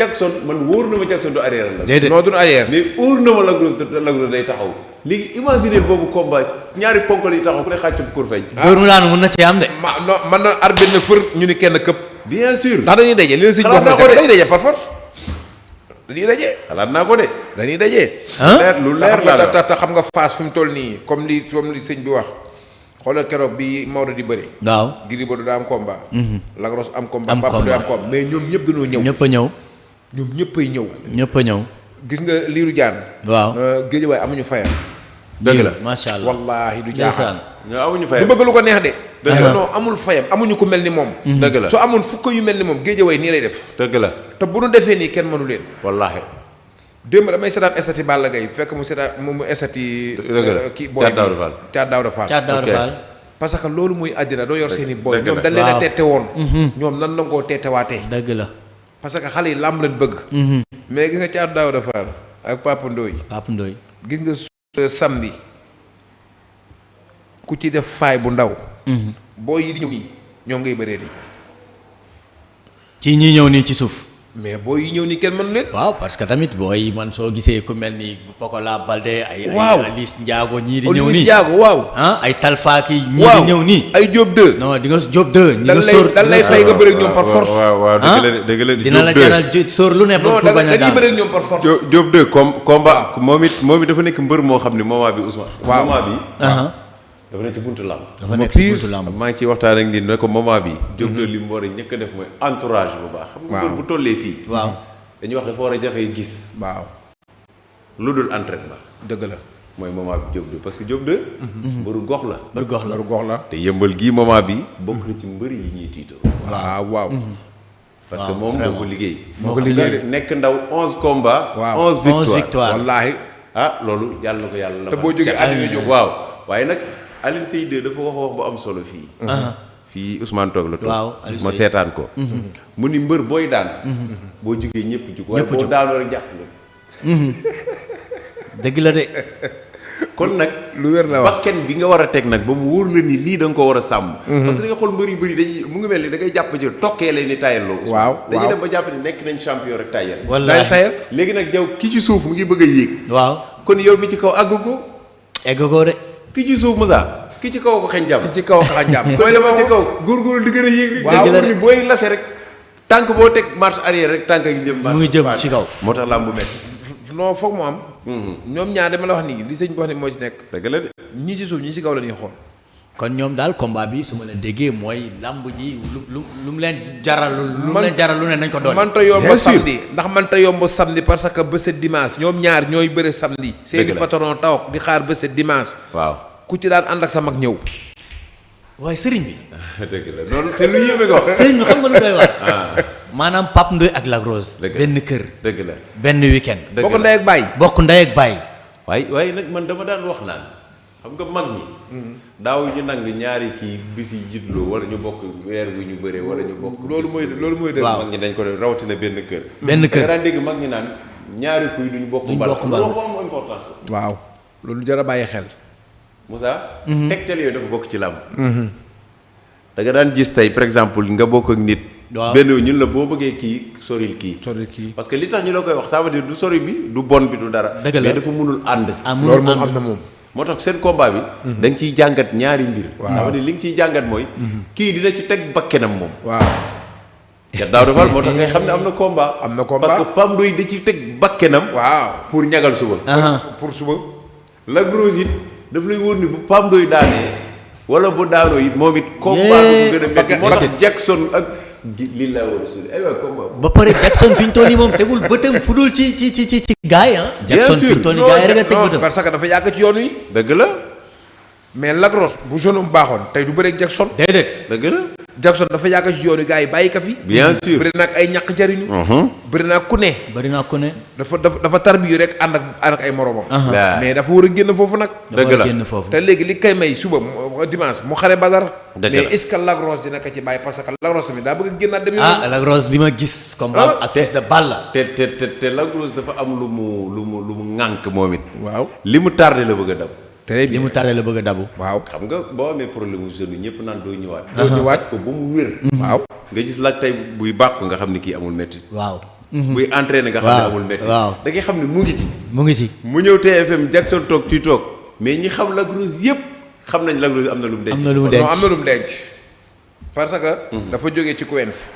Jackson man wóor na ma Jackson du arrière la. déedéet non du arrière. mais wóor na ma Lac Rose day taxaw. léegi imaginer boobu combat ñaari ponkal yi taxaw ku ne xàcc bu kur feeñ. dóor mu daanu mën na cee am de. man na arbitre na fër ñu ni kenn këpp. bien sûr ndax dañuy daje li la sëñ wax dañuy daje par force. dañuy daje. xalaat naa ko de. dañuy daje. lu leer la te xam nga phase fi mu toll nii comme li sëñ bi wax. xoolal keroog bi Maodo di bëri. waaw Gris Bordeaux daa am combat. Lac Rose am combat. Pape Ndoye am combat mais ñoom ñëpp dañoo ñëw. ñëpp a ñëw. ñoom ñëppay ñëw. ñëpp a ñëw. gis nga liiru jaan. waaw géejawaay amuñu fayam. dëgg la macha allah wallaahi du jaaxaan. ñoo amuñu du fayam bëgg lu ko neex de. dëgg la non amul fayam amuñu ku mel ni moom. dëgg la su amoon fukk yu mel ni moom géejawaay nii lay def. dëgg la te bu nu defee nii kenn mënu leen. wallaahi. démb damay seetaan estati Balla Gaye fekk mu seetaan mu estati. dëgg la kii booy bi Thiat Daouda Fall. Thiat Daouda Fall. parce que loolu muy àddina doo yor seen i booy. dëgg la ñoom dañ leen a waaw. tette woon. ñoom nan la ngoo tettewaatee. dëgg la. parce que xale yi làmb lañ bëgg. mais gis nga Thiat Daouda Fall ak Papa Ndoye. Pape Ndoye. gis nga samedi ku ci def faay bu ndaw. booy yi di ñëw nii ñoom ngay bëree nii. ci ñi ñëw nii ci suuf. mais booy yi ñëw nii kenn mënu leen. waaw parce que tamit booy man soo gisee ku mel ni Pokola Balde ay waaw Alice Ndiago ñii di ñëw nii Olivier Diago waaw. ay Talfaaki ñii di ñëw nii. ay Diop 2. non di nga Diop 2. ñi nga sóor dan lay fay nga bëre ak ñoom par force. waaw dëgg la dina la jaral sóor lu ne. non pour bañ a dañuy bëre daan ak ñoom par force. Diop 2 combat moom it dafa nekk mbër moo xam ne moment bi Ousmane. waaw moment bi. dafa nekk ci buntu làmb. dafa nekk ci buntu làmb. maa ngi ciy waxtaan ak nit ne ko moment bi Diop 2 li mu war a ñëkk a def mooy entourage bu baax. xam nga mbër bu tollee fii. waaw dañuy wax dafa war a jafee gis. waaw lu dul entraînement. dëgg la. mooy moment bi Diop 2 parce que Diop 2. mbëru gox la. bër gox la loolu gox la. te yëmbal gii moment bi bokk na ci mbëri yi ñuy tiitoo. waaw waaw. parce que moom moo ko liggéey. moo ko liggéey nekk ndaw 11 combats. waaw 11 victoire wallaahi. loolu yàlla na ko yàlla la. te boo jógee àddina jóg. waaw waaye nag Alioune Seye 2 dafa wax bu am solo fii. fii Ousmane toog la toog. waaw Alioune ma Seye. seetaan ko. mu ni mbër booy daan. boo jugee ñëpp jug. waaye boo daanoo rek jàpp nga. dëgg la de. kon nag. lu wér la wax bakken bi nga war a teg nag ba mu wóor la ni lii da nga ko war a sàmm. parce que da nga xool mbër yu bëri dañuy mu ngi mel ni da ngay jàpp ci tokkee lay ni tayalloo. waaw dañuy dem ba jàpp ni nekk nañ champion rek tayal. wallaahi tayal. léegi nag jaw ki ci suuf mu ngi bëgg a yéeg. waaw kon yow mi ci kaw àgg ko. egg ko de. ki ci suuf Moussa. ki ci kaw ko xañ jàmm. ci kaw xax a jàpp. mooy la ma ci kaw góorgóorlu di gën a yéeg rek. waaw dëgg la booy lase rek. tànk boo teg marche arrière rek tànk yi jëm. mu ngi jëm ci kaw. moo tax làmb bu métti. non foog mu am. ñoom ñaar dama la wax nii li sëñ bi wax ne moo ci nekk. dëgg la de. ñii ci suuf ñii ci kaw la ñuy xool. kon ñoom daal combat bi su ma la déggee mooy lamb ji lu mu leen jaral lu mu leen jaral lu ne nañ ko doon. mënta yomb Bien sûr. samedi ndax mënta yomb samedi parce que bés dimanche ñoom ñaar ñooy bëre samedi. seeni la. patron taw di xaar bés dimanche. waaw. ku ci daan ànd ak sa mag ñëw. waaye sëriñ bi. dëgg la loolu te lu yéeme ko. sëriñ bi xam nga lu doy war. maanaam Pape Ndoye ak Lac Rose. Dëgg la. benn kër. dëgg la. benn weekend. dëgg boo ko la. ndey ak bàyyi. bokk ndey ak baay. waaye nag man dama daan wax naan xam nga mag ñi. daaw ñu nang ñaari kii bis yi jiitloo wala ñu bokk weer wu ñu bëree wala ñu bokk. loolu mooy dëgg. waaw. mag ñi dañ ko def rawatina benn kër. benn kër. da nga daan dégg mag ñi naan ñaari kuy duñu bokk. Duñu mbal bokk mbal. loolu am importance la. waaw loolu jar a bàyyi xel. Moussa. tegtal yooyu dafa bokk ci làmb. da nga daan gis tey par exemple nga bokk ak nit. waaw. benn ñun la boo bëggee kii soril kii. sori kii. parce que li tax ñu la koy wax ça veut dire du sori bi du bon bi du dara. Dëgg la. mais dafa mënul ànd. loolu moom am na moom. moo tax seen combat bi. da nga ciy jàngat ñaari mbir. Waaw. dafa ne li nga ciy jàngat mooy. kii dina ci teg bakkenam moom. waaw. te daaw defal moo tax ngay xam ne am na combat. am na combat. parce que Pam Ndoye da ci teg bakkenam. waaw. pour ñagal suba. pour suba. Lac Rose it daf lay wóor ni bu Pam Ndoye daanee wala bu daanoo it moom it. combat bu gën a métti moo tax Jackson ak. lii laa war a suuli aywa combat. ba pare Jackson fi ñu toll nii moom tegul bëtam fu dul ci gars yi ah. Jackson fi ñu toll nii gars yi rek a teg non bëtam. parce que dafa yàgg ci yoon wi. dëgg la. mais Lac Rose bu jeune am baaxoon tey du bëreeg Jackson. déedéet. dëgg la. Jackson dafa yàgg ci yoon wi gars yi bàyyi ka fi. bien sûr. bëri na ak ay ñàkk jariñu. bëri na ak ku ne. bari naa ko ne. dafa tarbiyu rek ànd ak ay moromam. waaw. mais dafa war a génn foofu nag. dëgg la. génn foofu. te léegi li koy may suba dimanche mu xare Badar. Dëgg mais la. est-ce que Lac Rose dina ko ci bàyyi parce que Lac Rose tamit daa bëgg a génnaat dem ah Lac Rose bi ma gis. combat ak fils de Balla. te Lac Rose dafa am lu mu ŋànk moom it. waaw. li mu tardé la bëgg a dab. très li bien. mu tardé la bëgg a dabu. waaw. xam nga boo amee problème mu jeune ñëpp naan doo ñëwaat. doo ñëwaat ko ba mu wér. waaw. nga gis Lac tey buy bàqu nga xam ni kii amul métti. waaw buy entraîné nga xam ne amul métti. waaw da ngay xam ne mu ngi ci. mu ngi ci. mu ñëw TFM Jackson toog ci toog mais ñi xam Lac Rose yëpp xam nañ Lac Rose am na lu mu denc. am na lu mu denc non am na lu mu denc. parce que. dafa jógee ci Queens.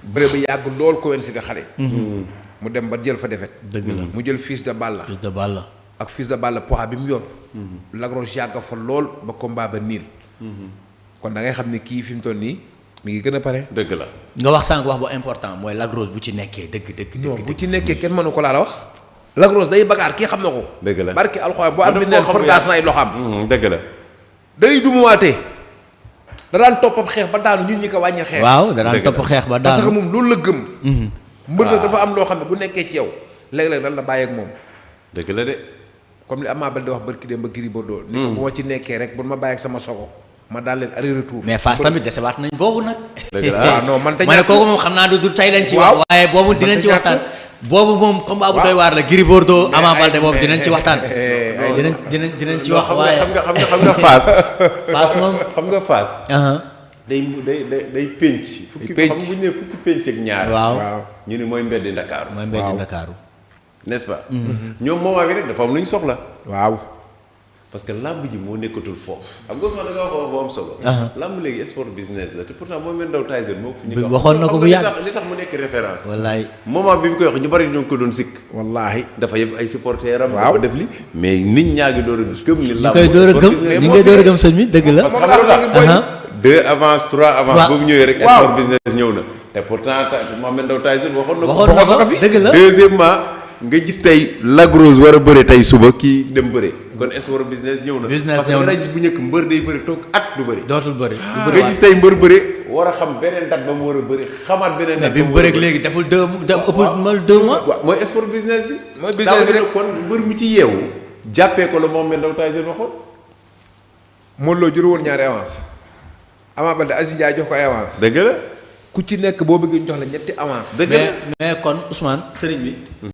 bëre ba yàgg lool Queens nga xale. mu dem ba jël fa defet. dëgg la mu jël Fils de Balla. Fils de Balla. ak Fils de Balla poids bi mu yor. Lac Rose yàgg fa lool ba combat ba niil. kon da ngay xam ne kii fi mu toll nii mi ngi gën a pare. dëgg la. nga wax sànq wax bu important mooy Lac Rose bu ci nekkee dëgg. non bu ci nekkee kenn mënu ko laa la wax. Lac Rose day bagaar kii xam na ko. dëgg la barki alxuraan boo am neen fordaas na ay loxaam. dëgg la. day dumuwaatee. da daan toppam xeex ba daanu ñun ñi ko wàññi xeex. waaw da daan topp xeex ba daanu parce que moom loolu la gëm. mbër nag dafa am loo xam ne bu nekkee ci yow léeg-léeg dan la bàyyi ak moom. dëgg la de. comme li Ama Baldé wax barki dem ba Gris Bordeaux. ni ko bu ma ci nekkee rek bu ma bàyyi ak sama sogo ma daal leen aller retour. mais Fass tamit desewaat nañ boobu nag. dëgg la waaw non man. ma ne kooku moom xam naa du tey lañ ci wax. waaye boobu dinañ ci waxtaan. boobu moom combat bu doy waar la Gris Bordeaux Ama Baldé boobu dinañ ci waxtaan. dinañ ci wax waaye xam nga Fass. Fass moom xam nga Fass. day pénc. fukki xam bu ñu nee fukki pénc ak ñaar. waaw ñu ni mooy mbeddi Ndakaaru. mooy mbeddi Ndakaaru. n'est-ce pas. ñoom moment bi rek dafa am lu ñu soxla. waaw. parce que làmb ji moo nekkatul foofu. xam nga Ousmane da nga wax bu am solo. làmb léegi sport business la te pourtant moom mel ndaw Tyson moo ko fi ñu ko waxoon na ko bu yàgg li tax mu nekk référence. wallaay moment bi mu koy wax ñu bari ñoo ngi ko doon sikk. wallaahi. dafa yëpp ay supporters am. waaw dafa def li mais nit ñaa ngi door a gëm ni. làmb koy door a gëm ñi ngay door a gëm sëñ bi dëgg la. parce que xam nga tax 2 avance 3 avance boobu ñëwee rek. sport business ñëw na. te pourtant Mohamed Ndao Tyson waxoon na ko dëgg la. deuxièmement nga gis tey Lac Rose war a bëre tey suba kii dem bëre kon sport business ñëw na. business parce que ñëw na dangay gis bu njëkk mbër day bëre toog at du bëre. dootul bëri. nga gis tey mbër bëre war a xam beneen date ba mu war a bëre xamaat beneen date mais bi mu bëreeg léegi deful 2 mois. waaw mooy sport business bi. mooy business bi rek kon mbër mu ci yeewu jàppee ko la Mohamed Ndao Tyson waxoon. Modou Lo juru woon ñaari avance. Ama Baldé Aziz Ndiaye jox ko ay avance. dëgg la. ku ci nekk boo bëggee ñu jox la ñetti avance. dëgg la mais kon Ousmane sëriñ bi.